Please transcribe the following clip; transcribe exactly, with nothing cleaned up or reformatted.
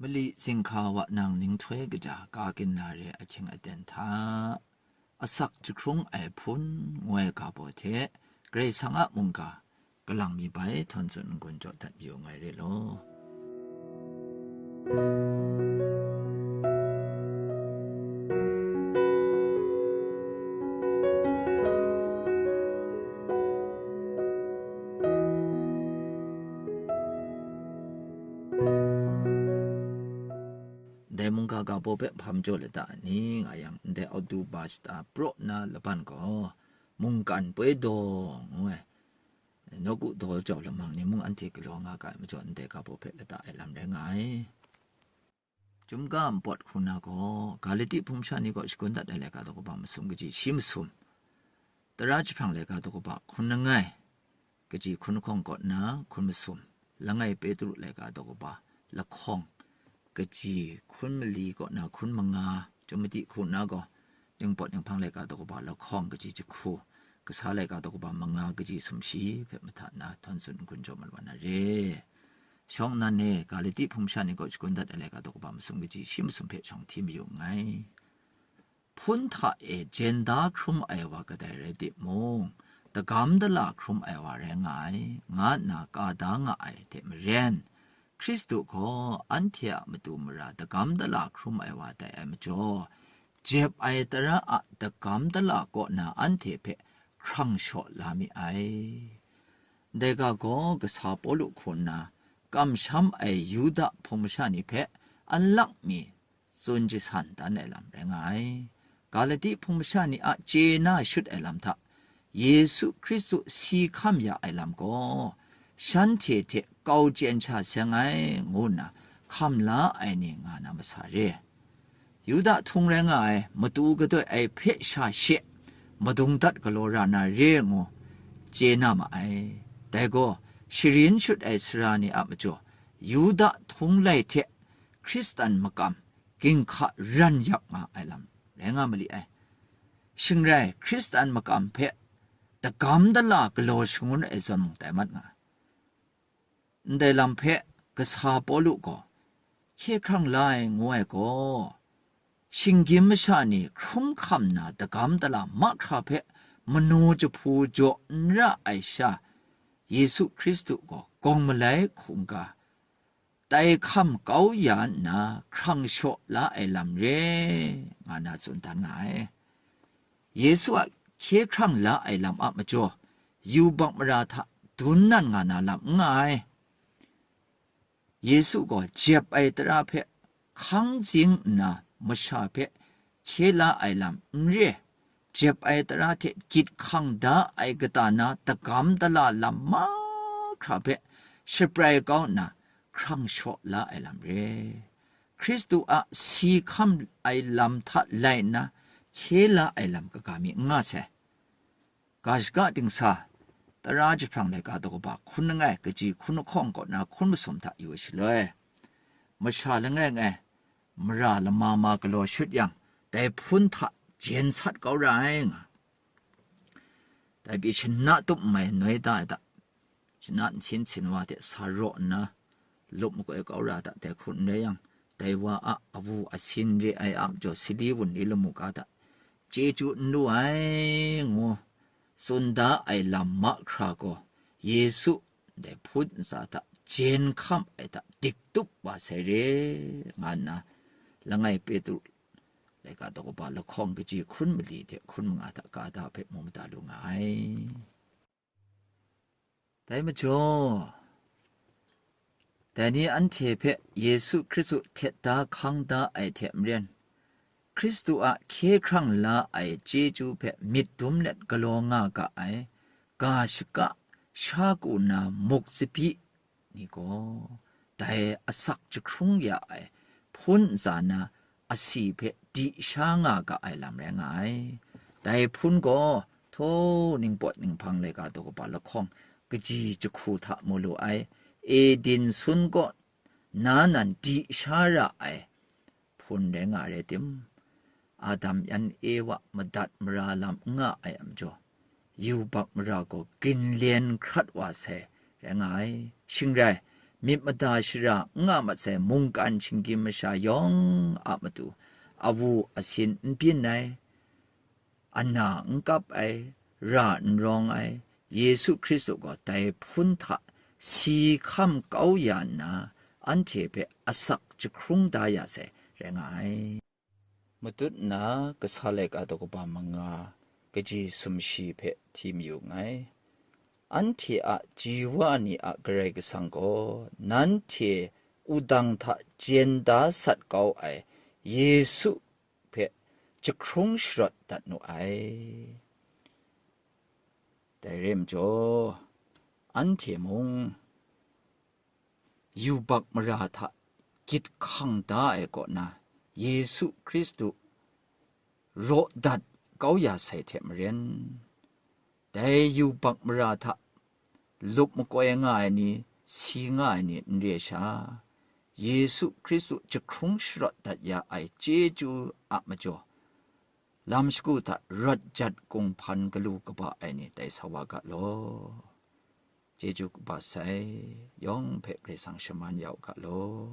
Mali zinghka wa nang ninghtoi kaja ka ginna re ahkying aten hta, asak jahkrung ai hpun ngu ai ga baw hte Karai Kasang a mungga kalang mi bai htawn tsun n-gun jaw dat mayu ngai re law. Ndai mungga ga baw hpe hpa majaw lata ni nga yang, ndai Oktoba shata praw na laban gaw, mungkan poi daw ngu ai, nawku daw jau lamang ni mung anhte galaw nga ga ai majaw, ndai ga baw hpe lata ai lam rai nga ai. Chyum ga npawt hku na gaw, Galati hpung masha ni kaw shagun dat ai laika daw kaba masum kaji shi masum, tara jahprang laika daw kaba hkun langai, kaji hkun lahkawng kaw nna hkun masum, langai Petru laika daw kaba lahkawng, kaji hkun mali kaw nna hkun manga, Chyum madi hku na gaw, ningpawt ninghpang laika daw kaba lahkawng kaji jahku, kasa laika daw kaba manga kaji sumshi hpe mahta nna htawn tsun n-gun jaw mat wa na re. Shawng nnan e, Galati hpung masha ni kaw shagun dat ai laika daw kaba masum kaji shi masum hpe shawng hti mayu nngai. Hpun hta e jen da hkrum ai wa kadai rai timung, dagam dala hkrum ai wa rai nga ai, nga nna ka da nga ai hte maren, Hkristu gaw anhte a matu mara dagam dala hkrum ai wa tai ai majaw, jep ai tara a dagam dala kaw na anhte hpe hkrang shaw la mi ai. Dai ga gaw kasa Pawlu hku nna kamsham ai Yuda hpung masha ni hpe alak mi tsun jasan dan ai lam rai nga ai. Galati hpung masha ni a chye na shut ai lam hta, Yesu Hkristu si hkam ya ai lam gaw, shanhte hte kau chyen sha seng ai, ngu nna hkam la ai ni nga na masa re. Yuda htung rai nga ai, matu gadoi ai hpe sha she madung dat galaw ra na re ngu chye na ma ai. Dai gaw, sharin shut ai sara ni a majaw, Yuda htung lai hte Hkristan makam ginhka ran yak nga ai lam rai nga mali ai. Shing rai, Hkristan makam hpe dagam dala galaw shangun ai zawn mung tai mat nga ai. Ndai lam hpe kasa Pawlu gaw, hkye hkrang la ai ngu ai gaw, shinggyim masha ni hkrum hkam na dagam dala mahkra hpe manu jahpu jaw n ra ai sha, Yesu Hkristu gaw gawng malai hkungga, tai hkam kau ya nna hkrang shaw la ai lam re, nga na tsun dan nga ai. Yesu a hkye hkrang la ai lam a majaw, yubak mara hta dun nan nga na lam n nga ai. Yesu gaw jep ai tara hpe hkang zing nna masha hpe hkye la ai lam n re, jep ai tara hte gyit hkang da ai kata na dagam dala lam mahkra hpe shaprai kau nna hkrang shaw la ai lam re. Hkristu a si hkam ai lam hta lai nna hkye la ai lam kaga mi n nga sai. Ga shaga dingsa, tara jahprang laika daw kaba hkun langai kaji hkun lahkawng kaw na hkun masum hta yu ai shaloi, masha langai ngai mara lama ma galaw shut yang, dai hpun hta jen sat kau ra ai nga. Dai pyi shana tup mai noi da ai da, shana nsin sin wa hte sa raw nna, lup makoi kau ra da, dai hku n rai yang, dai wa a awu asin re ai a majaw sali wunli lamu ga da, chyeju n lu ai, ngu tsun da ai lam mahkra gaw, Yesu ndai hpun ntsa hta jen hkam ai hta dik tup wa sai re, nga nna, langai Petru laika daw kaba lahkawng kaji hkun mali hte hkun manga hta ga da hpe mu mada lu nga ai. Dai majaw, dai ni anhte hpe Yesu Hkristu htet da hkang da ai hte maren, Hkristu a hkye hkrang la ai chyeju hpe myit dum let galaw nga ga ai, ga shaka sha ku na muk tsabyi ni gaw, dai asak jahkrung ya ai hpun ntsa na asi hpe di sha nga ga ai lam rai nga ai. Dai hpun gaw, htaw ningpawt ninghpang laika daw kaba lahkawng kaji jahku hta mu lu ai, Eden sun kaw na nan di sha ra ai hpun rai nga rai tim, Adam yan Ewa madat mara lam n nga ai a majaw, yubak mara gaw ginlen hkrat wa sai rai nga ai. Shing rai, myit mada shara n nga mat sai mungkan shinggyim masha yawng a matu awu asin n byin ai, ana n kap ai, ra n rawng ai, Yesu Hkristu gaw dai hpun hta si hkam kau ya nna, anhte hpe asak jahkrung da ya sai rai nga ai. Matut nna kasa laika daw kaba manga kaji sumshi hpe hti mayu nngai. Anhte a ji wa ni a Karai Kasang gaw nanhte wudang hta jen da sat kau ai Yesu hpe jahkrung sharawt dat nu ai. Dai re ai majaw, anhte mung yubak mara hta gyit hkang da ai kaw na, Yesu Hkristu raw dat kau ya sai hte maren, dai yubak mara hta lup makoi nga ai ni, si nga ai ni n re ai sha, Yesu Hkristu jahkrung sharawt dat ya ai chyeju a majaw, lam shagu hta rawt jat kunghpan galu kaba ai ni tai sa wa ga law. Chyeju kaba sai, yawng hpe Karai Kasang shaman ya u ga law.